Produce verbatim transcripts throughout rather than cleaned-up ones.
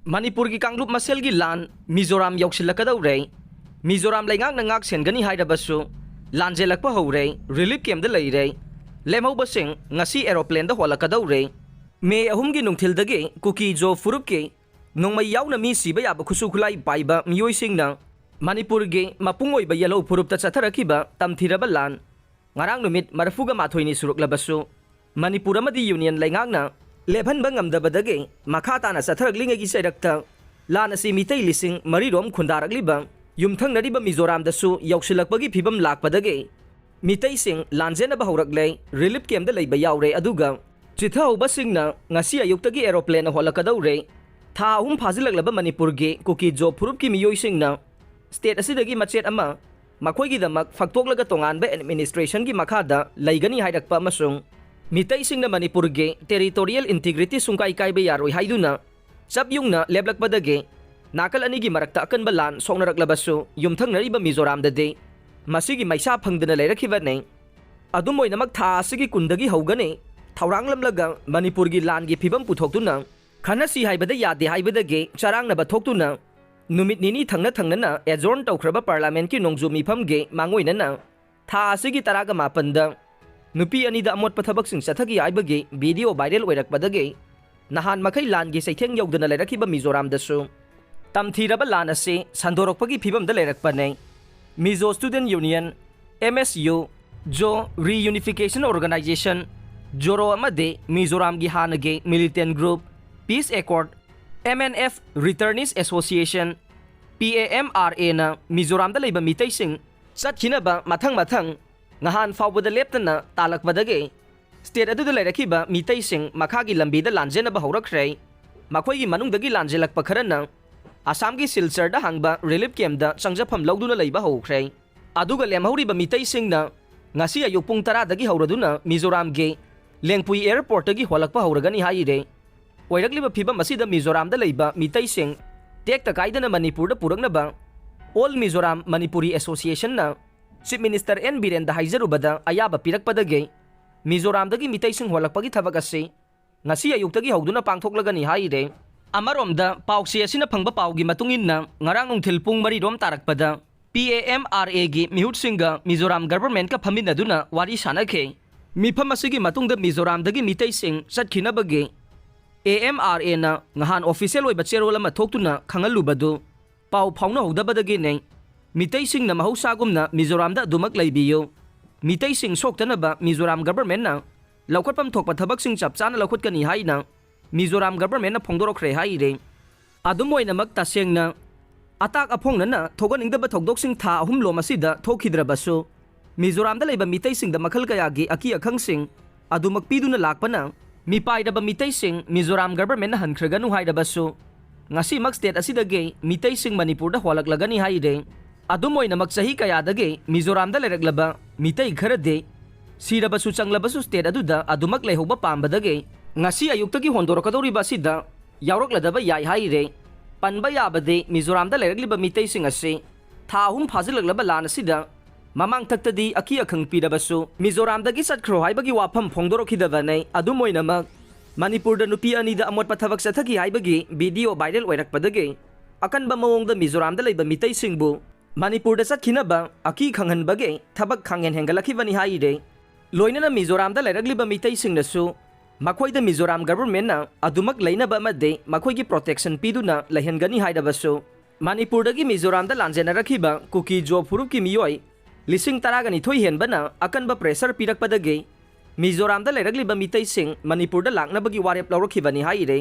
ꯃꯅꯤꯄꯨꯔꯒꯤ ꯀꯥꯡꯂꯨꯞ ꯃꯁꯦꯜꯒꯤ ꯂꯥꯟ ꯃꯤꯖꯣꯔꯥꯝ ꯌꯧꯁꯤꯜꯂꯛꯀꯗꯧꯔꯦ꯫ ꯃꯤꯖꯣꯔꯥꯝ ꯂꯩꯉꯥꯛꯅ ꯉꯥꯛ ꯁꯦꯟꯒꯅꯤ ꯍꯥꯏꯔꯕꯁꯨ ꯂꯥꯟꯖꯦꯜꯂꯛꯄ ꯍꯧꯔꯦ, ꯔꯤꯂꯤꯐ ꯀꯦꯝꯗ ꯂꯩꯔꯦ꯫ ꯂꯦꯝꯍꯧꯕꯁꯤꯡ ꯉꯁꯤ ꯑꯦꯔꯣꯄ꯭ꯂꯦꯟꯗ ꯍꯣꯜꯂꯛꯀꯗꯧꯔꯦ꯫ ꯃꯦ ꯑꯍꯨꯝꯒꯤ ꯅꯨꯡꯊꯤꯜꯗꯒꯤ ꯀꯨꯀꯤ ꯖꯣ ꯐꯨꯔꯨꯞꯀꯤ ꯅꯣꯡꯃꯩ ꯌꯥꯎꯅ ꯃꯤ ꯁꯤꯕ ꯌꯥꯕ ꯈꯨꯠꯁꯨ ꯈꯨꯠꯂꯥꯏ ꯄꯥꯏꯕ ꯃꯤꯑꯣꯏꯁꯤꯡꯅ ꯃꯅꯤꯄꯨꯔꯒꯤ ꯃꯄꯨꯡ ꯑꯣꯏꯕ ꯌꯦꯜꯍꯧ ꯐꯨꯔꯨꯞꯇ ꯆꯠꯊꯔꯛꯈꯤꯕ ꯇꯝꯊꯤꯔꯕ ꯂꯥꯟ ꯉꯔꯥꯡ ꯅꯨꯃꯤꯠ ꯃꯔꯤꯐꯨꯒ ꯃꯥꯊꯣꯏꯅꯤ ꯁꯨꯔꯛꯂꯕꯁꯨ, ꯃꯅꯤꯄꯨꯔ ꯑꯃꯗꯤ ꯌꯨꯅꯤꯌꯟ ꯂꯩꯉꯥꯛꯅ ꯂꯦꯞꯍꯟꯕ ꯉꯝꯗꯕꯗꯒꯤ ꯃꯈꯥ ꯇꯥꯅ ꯆꯠꯊꯔꯛꯂꯤꯉꯩꯒꯤ ꯆꯩꯔꯛꯇ ꯂꯥꯟ ꯑꯁꯤ ꯃꯤꯇꯩ ꯂꯤꯁꯤꯡ ꯃꯔꯤꯔꯣꯝ ꯈꯨꯟꯗꯥꯔꯛꯂꯤꯕ ꯌꯨꯝꯊꯪꯅꯔꯤꯕ ꯃꯤꯖꯣꯔꯥꯝꯗꯁꯨ ꯌꯧꯁꯤꯜꯂꯛꯄꯒꯤ ꯐꯤꯕꯝ ꯂꯥꯛꯄꯗꯒꯤ ꯃꯤꯇꯩꯁꯤꯡ ꯂꯥꯟꯖꯦꯟꯅꯕ ꯍꯧꯔꯛꯂꯦ, ꯔꯤꯂꯤꯐ ꯀꯦꯝꯗ ꯂꯩꯕ ꯌꯥꯎꯔꯦ꯫ ꯑꯗꯨꯒ ꯆꯤꯊꯍꯧꯕꯁꯤꯡꯅ ꯉꯁꯤ ꯑꯌꯨꯛꯇꯒꯤ ꯑꯦꯔꯣꯄ꯭ꯂꯦꯟ ꯍꯣꯜꯂꯛꯀꯗꯧꯔꯦ꯫ ꯊꯥ ꯑꯍꯨꯝ ꯐꯥꯖꯤꯜꯂꯛꯂꯕ ꯃꯅꯤꯄꯨꯔꯒꯤ ꯀꯨꯀꯤ ꯖꯣ ꯐꯨꯔꯨꯞꯀꯤ ꯃꯤꯑꯣꯏꯁꯤꯡꯅ ꯁ꯭ꯇꯦꯠ ꯑꯁꯤꯗꯒꯤ ꯃꯆꯦꯠ ꯑꯃ ꯃꯈꯣꯏꯒꯤꯗꯃꯛ ꯐꯛꯇꯣꯛꯂꯒ ꯇꯣꯉꯥꯟꯕ ꯑꯦꯗꯃꯤꯅꯤꯁꯇ꯭ꯔꯦꯁꯟꯒꯤ ꯃꯈꯥꯗ ꯂꯩꯒꯅꯤ ꯍꯥꯏꯔꯛꯄ ꯑꯃꯁꯨꯡ ꯃꯤꯇꯩꯁꯤꯡꯅ ꯃꯅꯤꯄꯨꯔꯒꯤ ꯇꯦꯔꯤꯇꯣꯔꯤꯌꯦꯜ ꯏꯟꯇꯤꯒ꯭ꯔꯤꯇꯤ ꯁꯨꯡꯀꯥꯏ ꯀꯥꯏꯕ ꯌꯥꯔꯣꯏ ꯍꯥꯏꯗꯨꯅ ꯆꯞ ꯌꯨꯡꯅ ꯂꯦꯞꯂꯛꯄꯗꯒꯤ ꯅꯥꯀꯜ ꯑꯅꯤꯒꯤ ꯃꯔꯛꯇ ꯑꯀꯟꯕ ꯂꯥꯟ ꯁꯣꯛꯅꯔꯛꯂꯕꯁꯨ ꯌꯨꯝꯊꯪꯅꯔꯤꯕ ꯃꯤꯖꯣꯔꯥꯝꯗꯗꯤ ꯃꯁꯤꯒꯤ ꯃꯩꯁꯥ ꯐꯪꯗꯅ ꯂꯩꯔꯛꯈꯤꯕꯅꯤ꯫ ꯑꯗꯨꯝ ꯑꯣꯏꯅꯃꯛ ꯊꯥ ꯑꯁꯤꯒꯤ ꯀꯨꯟꯗꯒꯤ ꯍꯧꯒꯅꯤ ꯊꯧꯔꯥꯡꯂꯝꯂꯒ ꯃꯅꯤꯄꯨꯔꯒꯤ ꯂꯥꯟꯒꯤ ꯐꯤꯕꯝ ꯄꯨꯊꯣꯛꯇꯨꯅ ꯈꯟꯅꯁꯤ ꯍꯥꯏꯕꯗ ꯌꯥꯗꯦ ꯍꯥꯏꯕꯗꯒꯤ ꯆꯔꯥꯡꯅꯕ ꯊꯣꯛꯇꯨꯅ ꯅꯨꯃꯤꯠ ꯅꯤꯅꯤ ꯊꯪꯅ ꯊꯪꯅꯅ ꯑꯦꯖꯣꯔꯟ ꯇꯧꯈ꯭ꯔꯕ ꯄꯥꯔꯂꯥꯃꯦꯟꯠꯀꯤ ꯅꯣꯡꯖꯨ ꯃꯤꯐꯝꯒꯤ ꯃꯥꯡꯑꯣꯏꯅꯅ ꯊꯥ ꯑꯁꯤꯒꯤ ꯇꯔꯥꯒ ꯃꯥꯄꯟꯗ ꯅꯨꯄꯤ ꯑꯅꯤꯗ ꯑꯃꯣꯠꯄ ꯊꯕꯛꯁꯤꯡ ꯆꯠꯊꯈꯤ ꯍꯥꯏꯕꯒꯤ ꯚꯤꯗꯤꯑꯣ ꯚꯥꯏꯔꯦꯜ ꯑꯣꯏꯔꯛꯄꯗꯒꯤ ꯅꯍꯥꯟ ꯃꯈꯩ ꯂꯥꯟꯒꯤ ꯆꯩꯊꯦꯡ ꯌꯧꯗꯅ ꯂꯩꯔꯛꯈꯤꯕ ꯃꯤꯖꯣꯔꯥꯝꯗꯁꯨ ꯇꯝꯊꯤꯔꯕ ꯂꯥꯟ ꯑꯁꯤ ꯁꯟꯗꯣꯔꯛꯄꯒꯤ ꯐꯤꯕꯝꯗ ꯂꯩꯔꯛꯄꯅꯤ꯫ Mizo student union, M S U, Zo reunification organisation, ZORO ꯑꯃꯗꯤ ꯃꯤꯖꯣꯔꯥꯝꯒꯤ ꯍꯥꯟꯅꯒꯤ militant group peace accord, M N F returnees association, P A M R ꯑꯦꯅ ꯃꯤꯖꯣꯔꯥꯝꯗ ꯂꯩꯕ ꯃꯤꯇꯩꯁꯤꯡ ꯆꯠꯈꯤꯅꯕ ꯃꯊꯪ ꯃꯊꯪ ꯅꯍꯥꯟ ꯐꯥꯎꯕꯗ ꯂꯦꯞꯇꯅ ꯇꯥꯜꯂꯛꯄꯗꯒꯤ ꯁ꯭ꯇꯦꯠ ꯑꯗꯨꯗ ꯂꯩꯔꯛꯈꯤꯕ ꯃꯤꯇꯩꯁꯤꯡ ꯃꯈꯥꯒꯤ ꯂꯝꯕꯤꯗ ꯂꯥꯟꯖꯦꯟꯅꯕ ꯍꯧꯔꯛꯈ꯭ꯔꯦ꯫ ꯃꯈꯣꯏꯒꯤ ꯃꯅꯨꯡꯗꯒꯤ ꯂꯥꯟꯖꯦꯜꯂꯛꯄ ꯈꯔꯅ ꯑꯁꯥꯝꯒꯤ ꯁꯤꯜꯆꯔꯗ ꯍꯥꯡꯕ ꯔꯤꯂꯤꯐ ꯀꯦꯝꯗ ꯆꯪꯖꯐꯝ ꯂꯧꯗꯨꯅ ꯂꯩꯕ ꯍꯧꯈ꯭ꯔꯦ꯫ ꯑꯗꯨꯒ ꯂꯦꯝꯍꯧꯔꯤꯕ ꯃꯤꯇꯩꯁꯤꯡꯅ ꯉꯁꯤ ꯑꯌꯨꯛ ꯄꯨꯡ ꯇꯔꯥꯗꯒꯤ ꯍꯧꯔꯗꯨꯅ ꯃꯤꯖꯣꯔꯥꯝꯒꯤ ꯂꯦꯡꯄꯨꯏ ꯑꯦꯌꯔꯄꯣꯔꯠꯇꯒꯤ ꯍꯣꯜꯂꯛꯄ ꯍꯧꯔꯒꯅꯤ ꯍꯥꯏꯔꯦ꯫ ꯑꯣꯏꯔꯛꯂꯤꯕ ꯐꯤꯕꯝ ꯑꯁꯤꯗ ꯃꯤꯖꯣꯔꯥꯝꯗ ꯂꯩꯕ ꯃꯤꯇꯩꯁꯤꯡ ꯇꯦꯛꯇ ꯀꯥꯏꯗꯅ ꯃꯅꯤꯄꯨꯔꯗ ꯄꯨꯔꯛꯅꯕ ꯑꯣꯜ ꯃꯤꯖꯣꯔꯥꯝ ꯃꯅꯤꯄꯨꯔꯤ ꯑꯦꯁꯣꯁꯤꯌꯦꯁꯟꯅ ꯆꯤꯐ ꯃꯤꯅꯤꯁꯇꯔ ꯑꯦꯟ ꯕꯤꯔꯦꯟꯗ ꯍꯥꯏꯖꯔꯨꯕꯗ ꯑꯌꯥꯕ ꯄꯤꯔꯛꯄꯗꯒꯤ ꯃꯤꯖꯣꯔꯥꯝꯗꯒꯤ ꯃꯤꯇꯩꯁꯤꯡ ꯍꯣꯜꯂꯛꯄꯒꯤ ꯊꯕꯛ ꯑꯁꯤ ꯉꯁꯤ ꯑꯌꯨꯛꯇꯒꯤ ꯍꯧꯗꯨꯅ ꯄꯥꯡꯊꯣꯛꯂꯒꯅꯤ ꯍꯥꯏꯔꯦ꯫ ꯑꯃꯔꯣꯝꯗ, ꯄꯥꯎꯆꯦ ꯑꯁꯤꯅ ꯐꯪꯕ ꯄꯥꯎꯒꯤ ꯃꯇꯨꯡ ꯏꯟꯅ, ꯉꯔꯥꯡ ꯅꯨꯡꯊꯤꯜ ꯄꯨꯡ ꯃꯔꯤ ꯔꯣꯝ ꯇꯥꯔꯛꯄꯗ P A M R A ꯒꯤ ꯃꯤꯍꯨꯠꯁꯤꯡꯒ ꯃꯤꯖꯣꯔꯥꯝ ꯒꯚꯔꯟꯃꯦꯟꯠꯀ ꯐꯝꯃꯤꯟꯅꯗꯨꯅ ꯋꯥꯔꯤ ꯁꯥꯟꯅꯈꯤ꯫ ꯃꯤꯐꯝ ꯑꯁꯤꯒꯤ ꯃꯇꯨꯡꯗ ꯃꯤꯖꯣꯔꯥꯝꯗꯒꯤ ꯃꯤꯇꯩꯁꯤꯡ ꯆꯠꯈꯤꯅꯕꯒꯤ A M R A ꯅ ꯉꯍꯥꯟ ꯑꯣꯐꯤꯁꯤꯌꯦꯜ ꯑꯣꯏꯕ ꯆꯦꯔꯣꯜ ꯑꯃ ꯊꯣꯛꯇꯨꯅ ꯈꯪꯍꯜꯂꯨꯕꯗꯨ ꯄꯥꯎ ꯐꯥꯎꯅꯍꯧꯗꯕꯗꯒꯤꯅꯤ꯫ ꯃꯤꯇꯩꯁꯤꯡꯅ ꯃꯍꯧꯁꯥꯒꯨꯝꯅ ꯃꯤꯖꯣꯔꯥꯝꯗ ꯑꯗꯨꯃꯛ ꯂꯩꯕꯤꯌꯨ, ꯃꯤꯇꯩꯁꯤꯡ ꯁꯣꯛꯇꯅꯕ ꯃꯤꯖꯣꯔꯥꯝ ꯒꯚꯔꯟꯃꯦꯟꯠꯅ ꯂꯧꯈꯠꯐꯝ ꯊꯣꯛꯄ ꯊꯕꯛꯁꯤꯡ ꯆꯞ ꯆꯥꯅ ꯂꯧꯈꯠꯀꯅꯤ ꯍꯥꯏꯅ ꯃꯤꯖꯣꯔꯥꯝ ꯒꯚꯔꯟꯃꯦꯟꯠꯅ ꯐꯣꯡꯗꯣꯔꯛꯈ꯭ꯔꯦ ꯍꯥꯏꯔꯦ꯫ ꯑꯗꯨꯝ ꯑꯣꯏꯅꯃꯛ, ꯇꯁꯦꯡꯅ ꯑꯇꯥꯛ ꯑꯐꯣꯡꯅꯅ ꯊꯣꯛꯍꯟꯅꯤꯡꯗꯕ ꯊꯧꯗꯣꯛꯁꯤꯡ ꯊꯥ ꯑꯍꯨꯝ ꯂꯣꯝ ꯑꯁꯤꯗ ꯊꯣꯛꯈꯤꯗ꯭ꯔꯕꯁꯨ, ꯃꯤꯖꯣꯔꯥꯝꯗ ꯂꯩꯕ ꯃꯤꯇꯩꯁꯤꯡꯗ ꯃꯈꯜ ꯀꯌꯥꯒꯤ ꯑꯀꯤ ꯑꯈꯪꯁꯤꯡ ꯑꯗꯨꯃꯛ ꯄꯤꯗꯨꯅ ꯂꯥꯛꯄꯅ, ꯃꯤꯄꯥꯏꯔꯕ ꯃꯤꯇꯩꯁꯤꯡ ꯃꯤꯖꯣꯔꯥꯝ ꯒꯚꯔꯟꯃꯦꯟꯠꯅ ꯍꯟꯈ꯭ꯔꯒꯅꯨ ꯍꯥꯏꯔꯕꯁꯨ, ꯉꯁꯤꯃꯛ ꯁ꯭ꯇꯦꯠ ꯑꯁꯤꯗꯒꯤ ꯃꯤꯇꯩꯁꯤꯡ ꯃꯅꯤꯄꯨꯔꯗ ꯍꯣꯜꯂꯛꯂꯒꯅꯤ ꯍꯥꯏꯔꯦ꯫ ꯑꯗꯨꯝ ꯑꯣꯏꯅꯃꯛ, ꯆꯍꯤ ꯀꯌꯥꯗꯒꯤ ꯃꯤꯖꯣꯔꯥꯝꯗ ꯂꯩꯔꯛꯂꯕ ꯃꯤꯇꯩ ꯈꯔꯗꯤ ꯁꯤꯔꯕꯁꯨ ꯆꯪꯂꯕꯁꯨ ꯁ꯭ꯇꯦꯠ ꯑꯗꯨꯗ ꯑꯗꯨꯃꯛ ꯂꯩꯍꯧꯕ ꯄꯥꯝꯕꯗꯒꯤ ꯉꯁꯤ ꯑꯌꯨꯛꯇꯒꯤ ꯍꯣꯟꯗꯣꯔꯛꯀꯗꯧꯔꯤꯕ ꯑꯁꯤꯗ ꯌꯥꯎꯔꯛꯂꯗꯕ ꯌꯥꯏ ꯍꯥꯏꯔꯦ꯫ ꯄꯟꯕ ꯌꯥꯕꯗꯤ, ꯃꯤꯖꯣꯔꯥꯝꯗ ꯂꯩꯔꯛꯂꯤꯕ ꯃꯤꯇꯩꯁꯤꯡ ꯑꯁꯤ ꯊꯥ ꯑꯍꯨꯝ ꯐꯥꯖꯤꯜꯂꯛꯂꯕ ꯂꯥꯟ ꯑꯁꯤꯗ ꯃꯃꯥꯡꯊꯛꯇꯗꯤ ꯑꯀꯤ ꯑꯈꯪ ꯄꯤꯔꯕꯁꯨ, ꯃꯤꯖꯣꯔꯥꯝꯗꯒꯤ ꯆꯠꯈ꯭ꯔꯣ ꯍꯥꯏꯕꯒꯤ ꯋꯥꯐꯝ ꯐꯣꯡꯗꯣꯔꯛꯈꯤꯗꯕꯅꯤ꯫ ꯑꯗꯨꯝ ꯑꯣꯏꯅꯃꯛ, ꯃꯅꯤꯄꯨꯔꯗ ꯅꯨꯄꯤ ꯑꯅꯤꯗ ꯑꯃꯣꯠꯄ ꯊꯕꯛ ꯆꯠꯊꯈꯤ ꯍꯥꯏꯕꯒꯤ ꯚꯤꯗꯤꯑꯣ ꯚꯥꯏꯔꯦꯜ ꯑꯣꯏꯔꯛꯄꯗꯒꯤ, ꯑꯀꯟꯕ ꯃꯑꯣꯡꯗ ꯃꯤꯖꯣꯔꯥꯝꯗ ꯂꯩꯕ ꯃꯤꯇꯩꯁꯤꯡꯕꯨ ꯃꯅꯤꯄꯨꯔꯗ ꯆꯠꯈꯤꯅꯕ ꯑꯀꯤ ꯈꯪꯍꯟꯕꯒꯤ ꯊꯕꯛ ꯈꯥꯡꯍꯦꯟ ꯍꯦꯟꯒꯠꯂꯛꯈꯤꯕꯅꯤ ꯍꯥꯏꯔꯦ꯫ ꯂꯣꯏꯅꯅ ꯃꯤꯖꯣꯔꯥꯝꯗ ꯂꯩꯔꯛꯂꯤꯕ ꯃꯤꯇꯩꯁꯤꯡꯅꯁꯨ ꯃꯈꯣꯏꯗ ꯃꯤꯖꯣꯔꯥꯝ ꯒꯚꯔꯟꯃꯦꯟꯠꯅ ꯑꯗꯨꯃꯛ ꯂꯩꯅꯕ ꯑꯃꯗꯤ ꯃꯈꯣꯏꯒꯤ ꯄ꯭ꯔꯣꯇꯦꯛꯁꯟ ꯄꯤꯗꯨꯅ ꯂꯩꯍꯟꯒꯅꯤ ꯍꯥꯏꯔꯕꯁꯨ, ꯃꯅꯤꯄꯨꯔꯗꯒꯤ ꯃꯤꯖꯣꯔꯥꯝꯗ ꯂꯥꯟꯖꯦꯟꯅꯔꯛꯈꯤꯕ ꯀꯨꯀꯤ ꯖꯣ ꯐꯨꯔꯨꯞꯀꯤ ꯃꯤꯑꯣꯏ ꯂꯤꯁꯤꯡ ꯇꯔꯥꯒ ꯅꯤꯊꯣꯏ ꯍꯦꯟꯕꯅ ꯑꯀꯟꯕ ꯄ꯭ꯔꯦꯁꯔ ꯄꯤꯔꯛꯄꯗꯒꯤ ꯃꯤꯖꯣꯔꯥꯝꯗ ꯂꯩꯔꯛꯂꯤꯕ ꯃꯤꯇꯩꯁꯤꯡ ꯃꯅꯤꯄꯨꯔꯗ ꯂꯥꯛꯅꯕꯒꯤ ꯋꯥꯔꯦꯞ ꯂꯧꯔꯛꯈꯤꯕꯅꯤ ꯍꯥꯏꯔꯦ꯫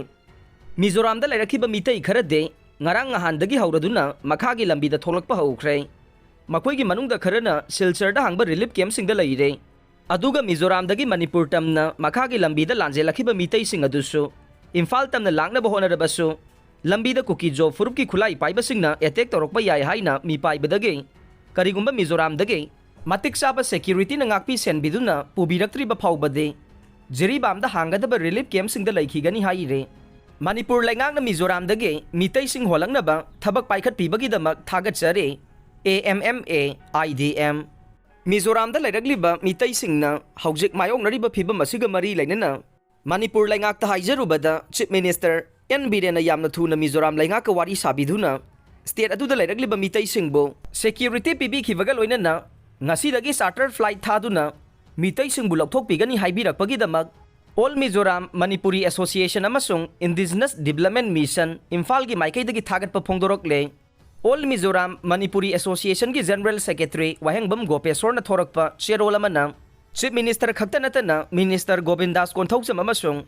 ꯃꯤꯖꯣꯔꯥꯝꯗ ꯂꯩꯔꯛꯈꯤꯕ ꯃꯤꯇꯩ ꯈꯔꯗꯤ ꯉꯔꯥꯡ ꯅꯍꯥꯟꯗꯒꯤ ꯍꯧꯔꯗꯨꯅ ꯃꯈꯥꯒꯤ ꯂꯝꯕꯤꯗ ꯊꯣꯛꯂꯛꯄ ꯍꯧꯈ꯭ꯔꯦ꯫ ꯃꯈꯣꯏꯒꯤ ꯃꯅꯨꯡꯗ ꯈꯔꯅ ꯁꯤꯜꯆꯔꯗ ꯍꯥꯡꯕ ꯔꯤꯂꯤꯐ ꯀꯦꯝꯞꯁꯤꯡꯗ ꯂꯩꯔꯦ꯫ ꯑꯗꯨꯒ ꯃꯤꯖꯣꯔꯥꯝꯗꯒꯤ ꯃꯅꯤꯄꯨꯔ ꯇꯝꯅ ꯃꯈꯥꯒꯤ ꯂꯝꯕꯤꯗ ꯂꯥꯟꯖꯦꯜꯂꯛꯈꯤꯕ ꯃꯤꯇꯩꯁꯤꯡ ꯑꯗꯨꯁꯨ ꯏꯝꯐꯥꯜ ꯇꯝꯅ ꯂꯥꯛꯅꯕ ꯍꯣꯠꯅꯔꯕꯁꯨ, ꯂꯝꯕꯤꯗ ꯀꯨꯀꯤ ꯖꯣ ꯐꯨꯔꯨꯞꯀꯤ ꯈꯨꯠꯂꯥꯏ ꯄꯥꯏꯕꯁꯤꯡꯅ ꯑꯦꯇꯦꯛ ꯇꯧꯔꯛꯄ ꯌꯥꯏ ꯍꯥꯏꯅ ꯃꯤꯄꯥꯏꯕꯗꯒꯤ, ꯀꯔꯤꯒꯨꯝꯕ ꯃꯤꯖꯣꯔꯥꯝꯗꯒꯤ ꯃꯇꯤꯛ ꯆꯥꯕ ꯁꯦꯀ꯭ꯌꯨꯔꯤꯇꯤꯅ ꯉꯥꯛꯄꯤ ꯁꯦꯟꯕꯤꯗꯨꯅ ꯄꯨꯕꯤꯔꯛꯇ꯭ꯔꯤꯕ ꯐꯥꯎꯕꯗꯤ ꯖꯤꯔꯤꯕꯥꯝꯗ ꯍꯥꯡꯒꯗꯕ ꯔꯤꯂꯤꯐ ꯀꯦꯝꯞꯁꯤꯡꯗ ꯂꯩꯈꯤꯒꯅꯤ ꯍꯥꯏꯔꯦ꯫ ꯃꯅꯤꯄꯨꯔ ꯂꯩꯉꯥꯛꯅ ꯃꯤꯖꯣꯔꯥꯝꯗꯒꯤ ꯃꯤꯇꯩꯁꯤꯡ ꯍꯣꯜꯂꯛꯅꯕ ꯊꯕꯛ ꯄꯥꯏꯈꯠꯄꯤꯕꯒꯤꯗꯃꯛ ꯊꯥꯒꯠꯆꯔꯤ꯫ A M M A I D M꯫ ꯃꯤꯖꯣꯔꯥꯝꯗ ꯂꯩꯔꯛꯂꯤꯕ ꯃꯤꯇꯩꯁꯤꯡꯅ ꯍꯧꯖꯤꯛ ꯃꯥꯌꯣꯛꯅꯔꯤꯕ ꯐꯤꯚꯝ ꯑꯁꯤꯒ ꯃꯔꯤ ꯂꯩꯅꯅ ꯃꯅꯤꯄꯨꯔ ꯂꯩꯉꯥꯛꯇ ꯍꯥꯏꯖꯔꯨꯕꯗ, ꯆꯤꯐ ꯃꯤꯅꯤꯁꯇꯔ ꯑꯦꯟ ꯕꯤꯔꯦꯟꯅ ꯌꯥꯝꯅ ꯊꯨꯅ ꯃꯤꯖꯣꯔꯥꯝ ꯂꯩꯉꯥꯛꯀ ꯋꯥꯔꯤ ꯁꯥꯕꯤꯗꯨꯅ ꯁ꯭ꯇꯦꯠ ꯑꯗꯨꯗ ꯂꯩꯔꯛꯂꯤꯕ ꯃꯤꯇꯩꯁꯤꯡꯕꯨ ꯁꯦꯀ꯭ꯌꯨꯔꯤꯇꯤ ꯄꯤꯕꯤꯈꯤꯕꯒ ꯂꯣꯏꯅꯅ ꯉꯁꯤꯗꯒꯤ ꯆꯥꯔꯇꯔ ꯐ꯭ꯂꯥꯏꯠ ꯊꯥꯗꯨꯅ ꯃꯤꯇꯩꯁꯤꯡꯕꯨ ꯂꯧꯊꯣꯛꯄꯤꯒꯅꯤ ꯍꯥꯏꯕꯤꯔꯛꯄꯒꯤꯗꯃꯛ ꯑꯣꯜ ꯃꯤꯖꯣꯔꯥꯝ ꯃꯅꯤꯄꯨꯔꯤ ꯑꯦꯁꯣꯁꯤꯌꯦꯁꯟ ꯑꯃꯁꯨꯡ ꯏꯟꯗꯤꯖꯤꯅꯁ ꯗꯤꯕꯂꯞꯃꯦꯟ ꯃꯤꯁꯟ ꯏꯝꯐꯥꯜꯒꯤ ꯃꯥꯏꯀꯩꯗꯒꯤ ꯊꯥꯒꯠꯄ ꯐꯣꯡꯗꯣꯔꯛꯂꯦ꯫ ꯑꯣꯜ ꯃꯤꯖꯣꯔꯥꯝ ꯃꯅꯤꯄꯨꯔꯤ ꯑꯦꯁꯣꯁꯤꯌꯦꯁꯟꯒꯤ ꯖꯦꯅꯔꯦꯜ ꯁꯦꯀ꯭ꯔꯦꯇꯔꯤ ꯋꯥꯍꯦꯡꯕꯝ ꯒꯣꯄꯦꯁꯣꯔꯅ ꯊꯣꯔꯛꯄ ꯆꯦꯔꯣꯜ ꯑꯃꯅ ꯆꯤꯐ ꯃꯤꯅꯤꯁꯇꯔ ꯈꯛꯇ ꯅꯠꯇꯅ ꯃꯤꯅꯤꯁꯇꯔ ꯒꯣꯕꯤꯟꯗꯥꯁ ꯀꯣꯟꯊꯧꯖꯝ ꯑꯃꯁꯨꯡ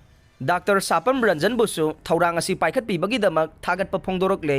ꯗꯥꯛꯇꯔ ꯁꯥꯄꯝ ꯔꯟꯖꯟꯕꯨꯁꯨ ꯊꯧꯔꯥꯡ ꯑꯁꯤ ꯄꯥꯏꯈꯠꯄꯤꯕꯒꯤꯗꯃꯛ ꯊꯥꯒꯠꯄ ꯐꯣꯡꯗꯣꯔꯛꯂꯦ꯫